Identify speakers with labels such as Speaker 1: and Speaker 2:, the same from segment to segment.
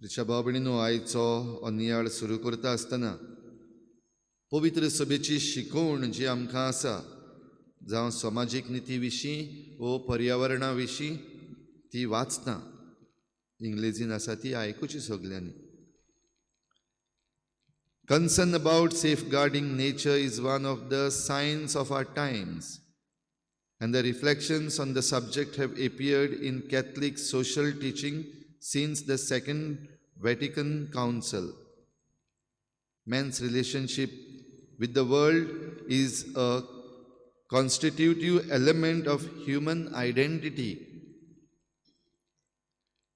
Speaker 1: रिक्षा भाव भयणीनो, आयचो हो नियाळ सुरू करता आसतना पवित्र सभेची शिकवण जी आमकां आसा, जावं समाजीक निती विशीं वो पर्यावरणा विशीं, ती वाचता. इंग्लेजीन आसा, ती आयकुची सगल्यांनी. Concern about safeguarding nature is one of the signs of our times, and the reflections on the subject have appeared in Catholic social teaching since the Second Vatican Council. Man's relationship with the world is a constitutive element of human identity.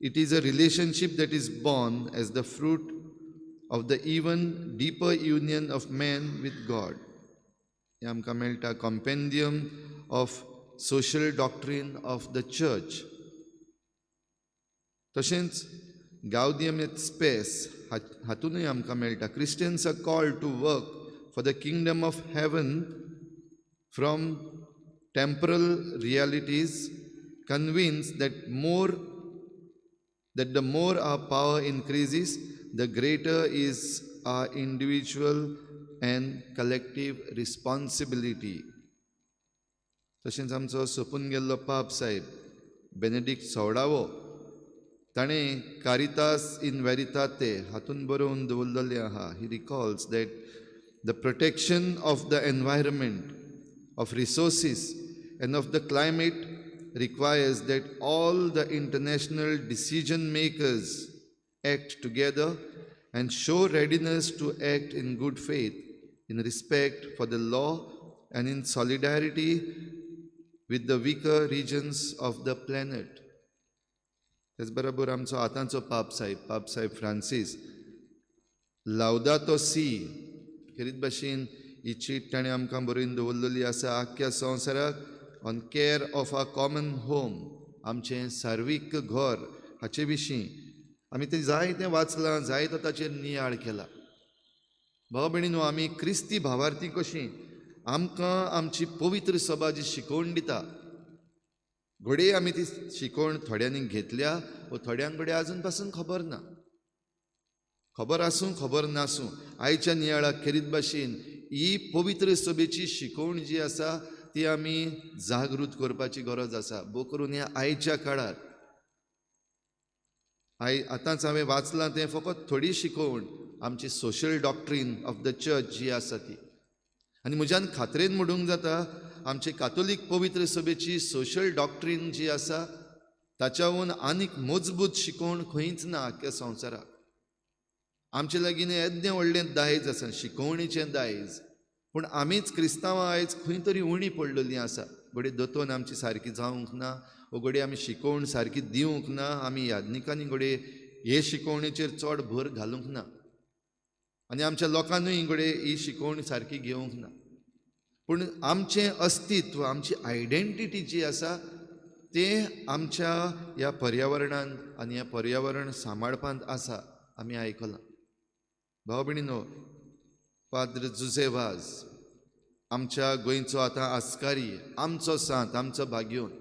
Speaker 1: It is a relationship that is born as the fruit of the even deeper union of man with God. हें आमकां मेळटा Compendium of Social Doctrine of the Church. तशेंच गावदियम eight space हातूनय आमकां मेळटा. Christians are called to work for the kingdom of heaven from temporal realities, convinced that the more our power increases, the greater is our individual and collective responsibility. तशेंच आमचो सोंपून गेल्लो पाप साहेब Benedict सोळावो, ताणें Caritas in वेरिताते हातून बरोवन दवरलेलें आहा. He recalls that the protection of the environment, of resources and of the climate requires that all the international decision makers act together and show readiness to act in good faith, in respect for the law and in solidarity with the weaker regions of the planet. त्याच बरोबर आमचो आतांचो पाप साहेब, पाप साहेब Francis, लावदातो C, खेरीत भाशेन ही चीट ताणें आमकां बरोवन दवरलेली आसा आख्ख्या संवसाराक, on care of our common home, आमचें सार्वीक घर, हाचे विशीं आमी तें जायतें वाचलां, जायतो ताचेर नियाळ केला. भाव भयणीनो, आमी क्रिस्ती भावार्थी कशीं आमकां आमची पवित्र सभा जी शिकोवण दिता, घडये आमी ती शिकवण थोड्यांनी घेतल्या वो थोड्यांक घडये आजून पासून खबर ना. खबर आसूं, खबर नासूं, आयच्या नियाळाक खेरीत भाशेन ही पवित्र सभेची शिकवण जी आसा ती आमी जागृत करपाची गरज आसा, भोव करून ह्या आयच्या काळार. आतांच हांवें वाचलां तें फकत थोडी शिकवण आमची social doctrine of the church जी आसा ती. आनी म्हज्यान खात्रेन म्हणूंक जाता, आमचे कातोलीक पवित्र सभेची सोशल डॉक्ट्रीन जी आसा ताच्याहून आनीक मजबूत शिकवण खंयच ना आख्ख्या संवसाराक. आमचे लागीं येद्दें व्हडलें दायज आसा, शिकवणीचें दायज, पूण आमीच क्रिस्तांवां आयज खंय तरी उणी पडलेलीं आसा. घडये दोतोन आमची सारकी जावंक ना वो घडये आमी शिकवण सारकी दिवंक ना. आमी याज्ञिकांनी घडये हे शिकवणेचेर चड भर घालूंक ना आनी आमच्या लोकांनूय घडये ही शिकवण सारकी घेवंक ना. पूण आमचें अस्तित्व, आमची आयडेंटिटी जी आसा तें आमच्या ह्या पर्यावरणांत आनी ह्या पर्यावरण सांबाळपांत आसा, आमी आयकलां. भाव भयणीनो, पाद्र जुजे वाज, आमच्या गोंयचो आतां आस्कारी, आमचो सांत, आमचो भाग्योन,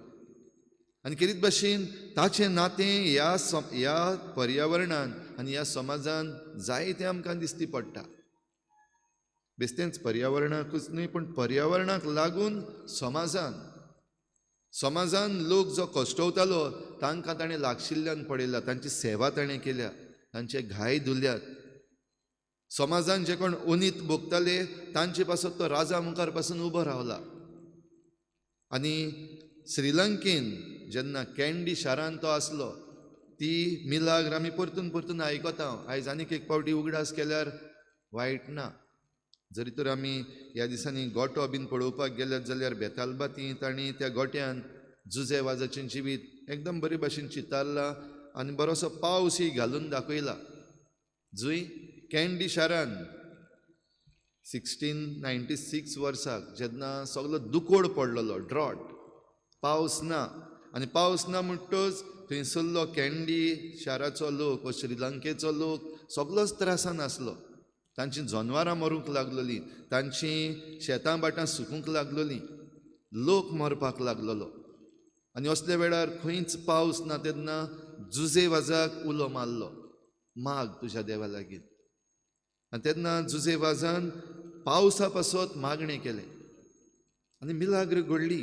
Speaker 1: आनी खेरीत भाशेन ताचें नातें ह्या पर्यावरणान आनी ह्या समाजान जायतें आमकां दिश्टी पडटा. बेश्टेंच पर्यावरणाकूच न्हय, पूण पर्यावरणाक लागून समाजान लोक जो कश्टवतालो तांकां ताणें लागशिल्ल्यान पळयला, तांची सेवा ताणें केल्या, तांचे घाय धुल्यात. समाजान जे कोण अनीत भोगताले तांचे पासत तो राजा मुखार पासून उबो रावला. आनी श्रीलंकेन जेन्ना कॅन्डी शारान तो आसलो, ती मिलाग्र आमी परतून परतून आयकता. आयज आनीक एक पावटी उगडास केल्यार वायट ना. जरी तर आमी ह्या दिसांनी गोटो बीन पळोवपाक गेल्यात जाल्यार बेतालबाती तांणी त्या गोट्यान जुजे वाजाचें जिवीत एकदम बरे भाशेन चितारलां आनी बरोसो पावसूय घालून दाखयला. जंय कॅन्डी शारान 1696 वर्साक जेन्ना सगलो दुकोळ पडलेलो, ड्रॉट, पावस ना, आनी पावस ना म्हणटच थंयसरलो कॅन्डी शाराचो लोक वा श्रीलंकेचो लोक सगलोच त्रासान आसलो. तांची जनवरां मरूंक लागलेलीं, तांची शेतां भाटां सुकूंक लागलेलीं, लोक मरपाक लागलेलो. आनी असल्या वेळार खंयच पावस ना तेन्ना जुजे वाजाक उलो मारलो. माग तुज्या देवा लागीं. आनी तेन्ना जुजे वाजान पावसा पासत मागणें केलें आनी मिलाग्र घडली.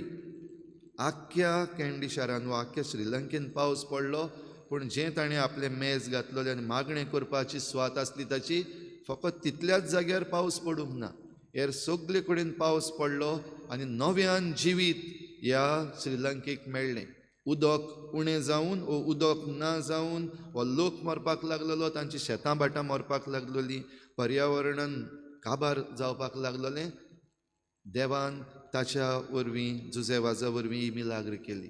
Speaker 1: आख्ख्या कँडी शारान वा आख्ख्या श्रीलंकेन पावस पडलो, पूण जें ताणें आपलें मेज घातलेलें आनी मागणें करपाची सुवात आसली ताची, फकत तितल्याच जाग्यार पावस पडूंक ना, हेर सगळे कडेन पावस पडलो आनी नव्यान जिवीत ह्या श्रीलंकेक मेळ्ळें. उदक उणें जावन वो उदक ना जावन हो लोक मरपाक लागलेलो, तांची शेतां भाटां मरपाक लागलेलीं, पर्यावरणान काबार जावपाक लागलेलें. देवान ताच्या वरवीं, जुजे वाजा वरवीं ही मिलाग्र केली.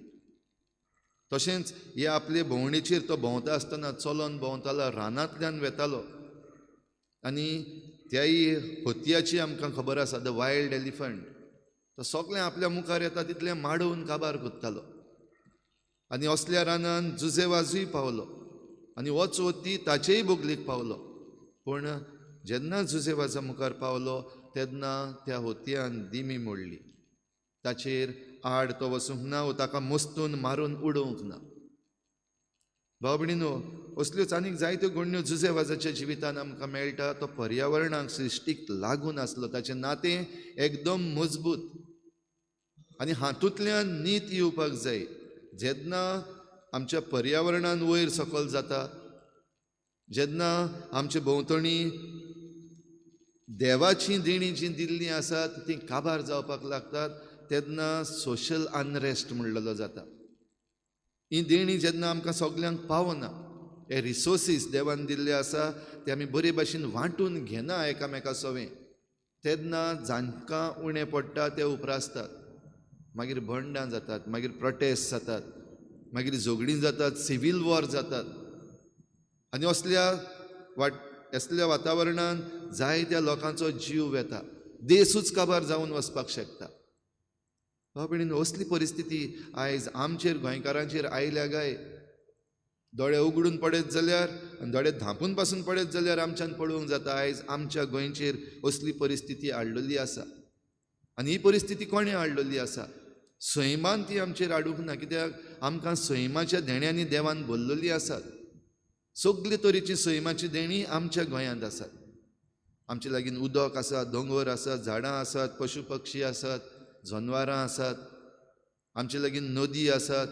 Speaker 1: तशेंच हे आपले भोंवडेचेर तो भोंवता आसतना चलोन भोंवतालो, रानांतल्यान वेतालो आनी त्याय हतयाची आमकां खबर आसा, the wild elephant, तो सगळें आपल्या मुखार येता तितलें माडोवन काबार कोत्तालो. आनी असल्या रानान जुजे वाजूय पावलो आनी होच हत्ती ताचेय बोगलेक पावलो. पूण जेन्ना जुजे वाजा मुखार पावलो तेन्ना त्या हतयान दिमी मोडली, ताचेर आड तो वचूंक ना वो ताका मस्तून मारून उडोवंक ना. भाव भयणीनो, असल्योच आनीक जायत्यो घडण्यो जुजे वाजाच्या जिवितान आमकां मेळटा. तो पर्यावरणाक, सृश्टीक लागून आसलो, ताचें नातें एकदम मजबूत. आनी हातूंतल्यान नीत येवपाक जाय. जेन्ना आमच्या पर्यावरणान वयर सकयल जाता, जेन्ना आमचे भोंवतणी देवाचीं देणीं जीं दिल्लीं आसात तीं काबार जावपाक लागतात, तेन्ना सोशल अनरेस्ट म्हणलेलो जाता. ही देणीं जेन्ना आमकां सगल्यांक पावना, हे रिसोर्सीस देवान दिल्ले आसा ते आमी बरे भाशेन वांटून घेना एकामेका सवें, तेन्ना जांकां उणें पडटा ते उप्रासतात, मागीर बंडां जातात, मागीर प्रोटेस्ट जातात, मागीर झगडीं जातात, सिवील वॉर जातात. आनी असल्या वातावरणान जायत्या लोकांचो जीव वेता, देसूच काबार जावन वचपाक शकता. भाव भयणीन, असली परिस्थिती आयज आमचेर, गोंयकारांचेर आयल्या काय? दोळे उगडून पडत जाल्यार आनी दोळे धांपून पासून पडत जाल्यार आमच्यान पळोवंक जाता आयज आमच्या गोंयचेर असली परिस्थिती हाडलेली आसा. आनी ही परिस्थिती कोणें हाडलेली आसा? सैमान ती आमचेर हाडूंक ना, कित्याक आमकां सैमाच्या देण्यांनी देवान भरलेली आसात. सगळे तरेची सैमाची देणी आमच्या गोंयांत आसात. आमचे लागीं उदक आसा, दोंगर आसात, झाडां आसात, पशु पक्षी आसात, जनवरां आसात, आमचे लागीं नदी आसात,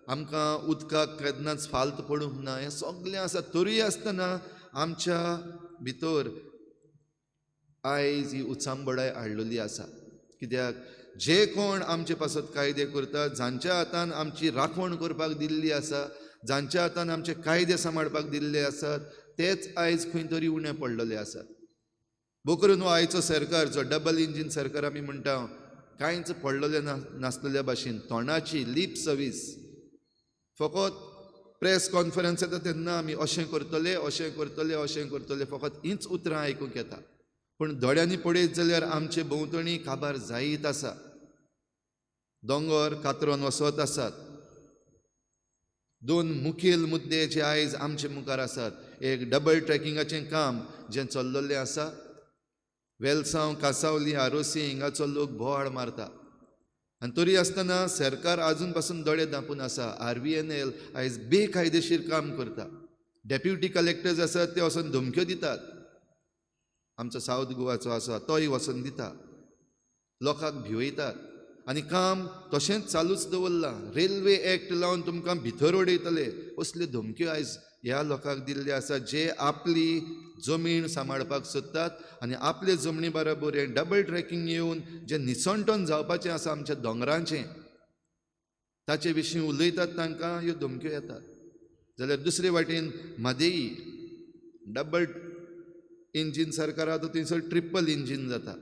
Speaker 1: आमकां उदकाक केन्नाच फाल्त पडूंक ना, हें सगळें आसा. तरूय आसतना आमच्या भितर आयज ही उचांबळाय हाडलेली आसा. कित्याक जे कोण आमचे पासत कायदे करतात, जांच्या हातान आमची राखण करपाक दिल्ली आसा, जांच्या हातान आमचे कायदे सांबाळपाक दिल्ले आसात, तेच आयज खंय तरी उणें पडलेले आसात. बोकरून हो आयचो सरकार, जो डबल इंजीन सरकार आमी म्हणटा, कांयच पडलेलें ना नासलेल्या भाशेन, तोंडाची लीप सर्वीस, फकत प्रेस कॉन्फरन्स येता तेन्ना आमी अशें करतले, अशें करतले, अशें करतले, फकत हींच उतरां आयकूंक येता. पूण दोळ्यांनी पळयत जाल्यार आमचे भोंवतणी काबार जायत आसा, दोंगर कातरोन वसत आसात. दोन मुखेल मुद्दे जे आयज आमचे मुखार आसात, एक डबल ट्रॅकिंगाचें काम जें चल्ललें आसा, वेलसांव, कासावली, आरोसी हिंगाचो लोक बोवाळ मारता आनी तरी आसतना सरकार आजून पासून दोळे धांपून आसा. RVNL आयज बेकायदेशीर काम करता. डेप्युटी कलेक्टर्स आसात ते वचून धमक्यो दितात, आमचो सावथ गोवाचो आसा तोय वचून दिता, लोकांक भिवयतात आनी काम तशेंच चालूच दवरलां. रेल्वे एक्ट लावन तुमकां भितर उडयतले, असल्यो धमक्यो आयज ह्या लोकांक दिल्ल्यो आसा जे आपली जमीन सांबाळपाक सोदतात आनी आपले जमनी बरोबर हें डबल ट्रॅकिंग येवन जें निसणटन जावपाचें आसा आमच्या दोंगरांचें, ताचे विशीं उलयतात, तांकां ह्यो धमक्यो येतात. जाल्यार दुसरे वाटेन म्हादेई डबल इंजीन सरकार आतां थंयसर ट्रिपल इंजीन जाता.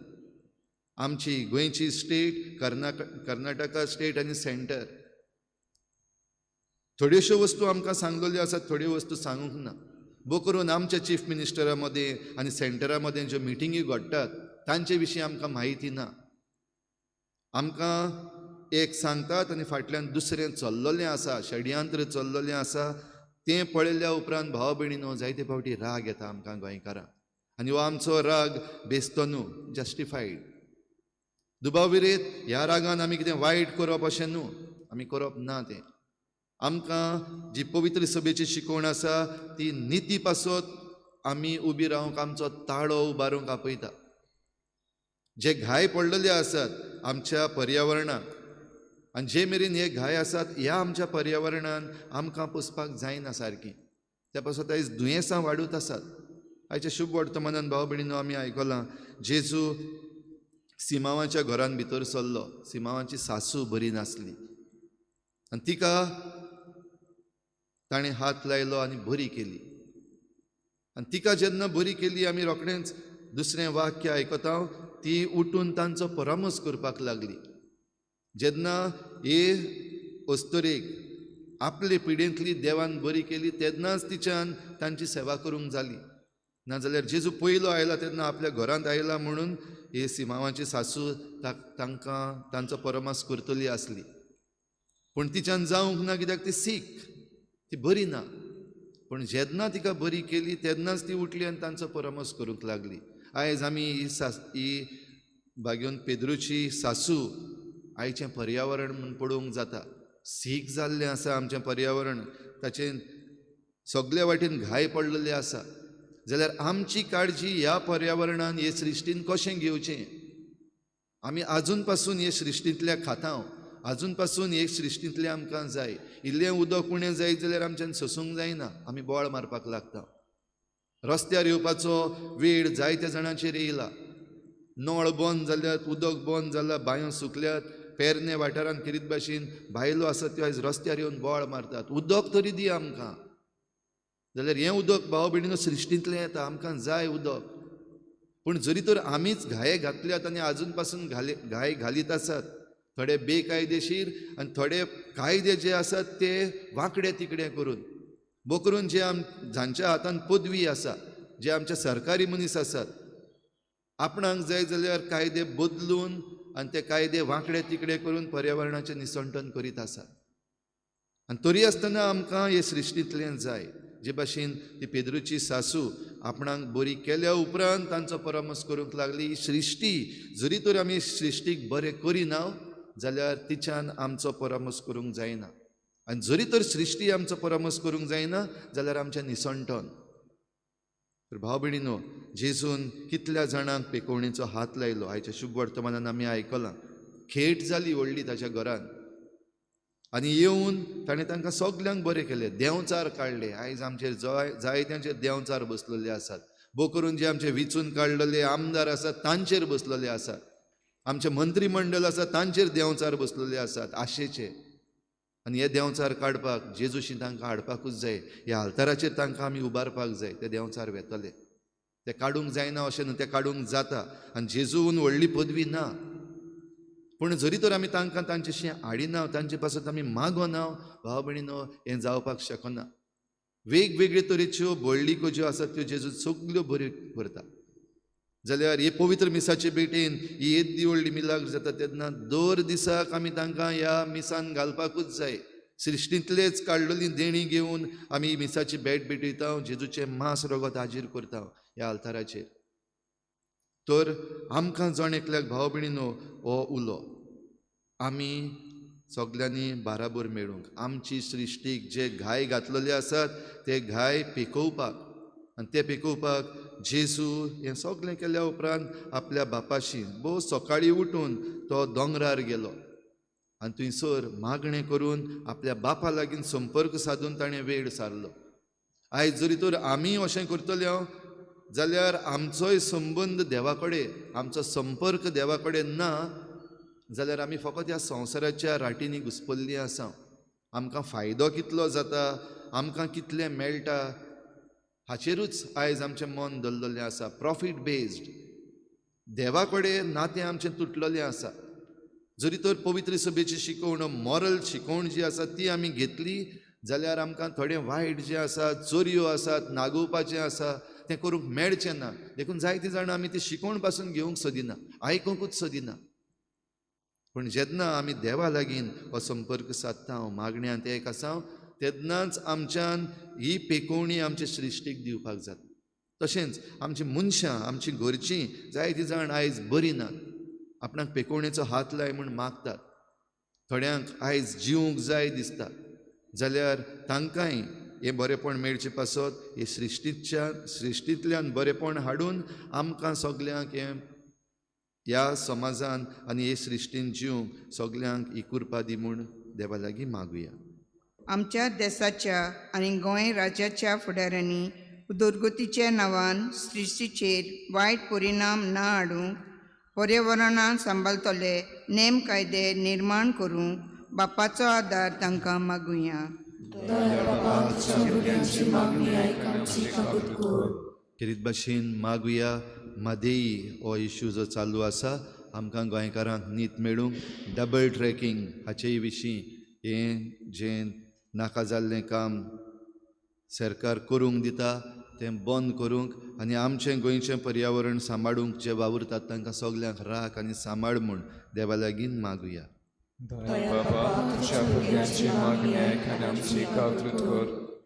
Speaker 1: आमची गोंयची स्टेट, कर्नाटका स्टेट आनी सेंटर. थोड्योश्यो वस्तू आमकां सांगलेल्यो आसात, थोड्यो वस्तू सांगूंक ना. बोकरून आमच्या चीफ मिनिस्टरा मदें आनी सेंटरा मदें ज्यो मिटिंगी घडटात तांचे विशीं आमकां म्हायती ना. आमकां एक सांगतात आनी फाटल्यान दुसरें चल्ललें आसा, षडयंत्र चल्ललें आसा. तें पळयल्या उपरांत भाव भयणीनो जायते फावटी राग येता आमकां गोंयकारांक, आनी हो आमचो राग बेस्तो न्हू, जस्टिफायड. दुबाव विरेत ह्या रागान आमी कितें वायट करप अशें न्हू, आमी करप ना तें. आमकां जी पवित्र सभेची शिकवण आसा ती निती पासत आमी उबी रावंक, आमचो ताळो उबारूंक आपयता. जे घाय पडलेले आसात आमच्या पर्यावरणाक आनी जे मेरेन हे घाय आसात ह्या आमच्या पर्यावरणान आमकां पोसपाक जायना सारकी, त्या पासत आयज दुयेंसां वाडत आसात. आयच्या शुभ वर्तमानान भाव भयणीनो आमी आयकलां, जेजू सिमांवाच्या घरान भितर सरलो. सिमांवाची सासू बरी नासली आनी तिका ताणें हात लायलो आनी बरी केली. आनी तिका जेन्ना बरी केली, आमी रोखडेंच दुसरें वाक्य आयकता, ती उठून तांचो परामर्श करपाक लागली. जेन्ना हे अस्तुरेक आपले पिडेंतली देवान बरी केली तेन्नाच तिच्यान तांची सेवा करूंक जाली. नाजाल्यार जेजू पयलो आयला तेन्ना आपल्या घरांत आयला म्हणून हे सिमांवाची सासू तांकां तांचो परामर्श करतली आसली, पूण तिच्यान जावंक ना, कित्याक ती सीक, ती बरी ना. पूण जेन्ना तिका बरी केली तेन्नाच ती उठली आनी तांचो परामर्श करूंक लागली. आयज आमी ही भाग्योन पेद्रूची सासू आयचें पर्यावरण म्हूण पळोवंक जाता. सीक जाल्लें आसा आमचें पर्यावरण, ताचें सगल्या वाटेन घाय पडलेले आसा. जाल्यार आमची काळजी ह्या पर्यावरणान, हे सृश्टीन कशें घेवचें? आमी आजून पासून हे सृश्टींतल्या खातांव, आजून पासून हे सृश्टींतलें आमकां जाय. इल्लें उदक उणें जायत जाल्यार आमच्यान सोसूंक जायना, आमी बोवाळ मारपाक लागता. रस्त्यार येवपाचो वेळ जायत्या जाणांचेर येयला. नळ बंद जाल्यात, उदक बंद जालां, बांयो सुकल्यात. पेरणे वाठारांत खेरीत भाशेन बायलो आसात त्यो आयज रस्त्यार येवन बोवाळ मारतात, उदक तरी दी आमकां. जाल्यार हें उदक भाव भयणीनो सृश्टींतलें येता, आमकां जाय उदक. पूण जरी तर आमीच घाये घातल्यात आनी आजून पासून घाये घालीत आसात, थोडे बेकायदेशीर आनी थोडे कायदे जे आसात ते वांकडे तिकडे करून, बोकरून जे जांच्या हातान पदवी आसा, जे आमचे सरकारी मनीस आसात, आपणाक जाय जाल्यार कायदे बदलून आनी ते कायदे वांकडे तिकडे करून पर्यावरणाचें निसंटन करीत आसात. आनी तरी आसतना आमकां हे सृश्टींतल्यान जाय. जे भाशेन ती पेद्रूची सासू आपणाक बरी केल्या उपरांत तांचो परामर्श करूंक लागली. ही सृश्टी जरी तर आमी सृश्टीक बरें करिना जाल्यार तिच्यान आमचो परामर्श करूंक जायना, आनी जरी तर सृश्टी आमचो परामर्श करूंक जायना जाल्यार आमचें निसंटन. तर भाव भयणीनो, जेजून कितल्या जाणांक पेकोवणेचो हात लायलो. आयच्या शुभ वर्तमानान आमी आयकलां, खेट जाली व्हडली ताच्या घरान आनी येवन ताणें तांकां सगल्यांक बरें केलें, देंवचार काडले. आयज आमचेर जायत्यांचेर देंवचार बसलेले आसात, भोव करून जे आमचे विचून काडलेले आमदार आसात तांचेर बसलेले आसात, आमचें मंत्रीमंडळ आसा तांचेर देंवचार बसलेले आसात आशेचे. आनी हे देंवचार काडपाक जेजूशी तांकां हाडपाकूच जाय, ह्या आल्ताराचेर तांकां आमी उबारपाक जाय. ते देंवचार वेतले, ते काडूंक जायना अशें न्हू, ते काडूंक जाता. आनी जेजून व्हडली पदवी ना, पूण जरी तर आमी तांकां तांचेशी हाडिना, तांचे पासत आमी मागोना, भाव भयणीनो हें जावपाक शकना. वेगवेगळे तरेच्यो बळलिको ज्यो आसात त्यो जेजू सगल्यो बऱ्यो करता. जाल्यार हे पवित्र मिसाचे भेटेन ही येद्दी व्हडली मिलाग्र जाता तेन्ना दर दिसाक आमी तांकां ह्या मिसान घालपाकूच जाय. सृश्टींतलेच काडलेली देणी घेवन आमी मिसाची भेट भेटयता, जेजूचें मांस रगत हाजीर करता ह्या आल्ताराचेर. तर आमकां जण एकल्याक भाव भयणीनो हो उलो आमी सगल्यांनी बाराबर मेळूंक, आमची सृश्टीक जे घाय घातलेले आसात ते घाय पेकोवपाक, आनी ते पेकोवपाक जेजू हें सगलें केल्या उपरांत आपल्या बापाशी भोव सकाळीं उठून तो दोंगरार गेलो आनी थंयसर मागणें करून आपल्या बापा लागीं संपर्क सादून ताणें वेळ सारलो. आयज जरी तर आमी अशें करतले हांव जाल्यार आमचोय संबंद देवा कडेन, आमचो संपर्क देवा कडेन ना जाल्यार आमी फकत ह्या संवसाराच्या राटींनी घुसपल्लीं आसा. आमकां फायदो कितलो जाता, आमकां कितलें मेळटा हाचेरूच आयज आमचें मन दवरलेलें आसा. प्रॉफीट बेज्ड देवा कडेन नातें आमचें तुटलेलें आसा. जरी तर पवित्र सभेची शिकवण, मॉरल शिकवण जी आसा ती आमी घेतली जाल्यार आमकां थोडें वायट जें आसा, चोरयो आसात, नागोवपाचें आसा तें करूंक मेळचें ना. देखून जायतीं जाणां आमी ती शिकवण पासून घेवंक सोदिना, आयकुंकूच सोदिना. पूण जेन्ना आमी देवा लागीं हो संपर्क सादता, मागण्यांत एक आसा, तेन्नाच आमच्यान ही पेकोवणी आमचे सृश्टीक दिवपाक जाता. तशेंच आमची मनशां, आमची घरचीं जायतीं जाण आयज बरीं नात, आपणाक पेकोवणेचो हात लाय म्हूण मागतात. थोड्यांक आयज जिवंक जाय दिसता, जाल्यार तांकांय हें बरेपण मेळचें पासत हे सृश्टीच्या सृश्टींतल्यान बरेपण हाडून आमकां सगल्यांक हें ह्या समाजान आनी हे सृश्टीन जिवंक सगल्यांक ही कृपा दी म्हूण देवा लागीं मागुया.
Speaker 2: आमच्या देसाच्या आनी गोंय राज्याच्या फुडाऱ्यांनी उदरगतीच्या नांवान सृश्टीचेर वायट परिणाम ना हाडूंक पर्यावरणान सांबाळटले नेम कायदे निर्माण करूंक बापाचो आदार तांकां मागुया.
Speaker 1: खेरीत भाशेन मागुया म्हादेई हो इशू जो चालू आसा आमकां गोंयकारांक नीत मेळूंक डबल ट्रॅकिंग हाचेय विशीं हें जें नाका जाल्लें काम सरकार करूंक दिता तें बंद करूंक आनी आमचें गोंयचें पर्यावरण सांबाळूंक जे वावुरतात तांकां सगल्यांक राख आनी सांबाळ म्हूण देवा लागीं मागुया.
Speaker 3: बाबा, तुज्या भुरग्यांची मागणी आयक आनी आमची कातृत कर.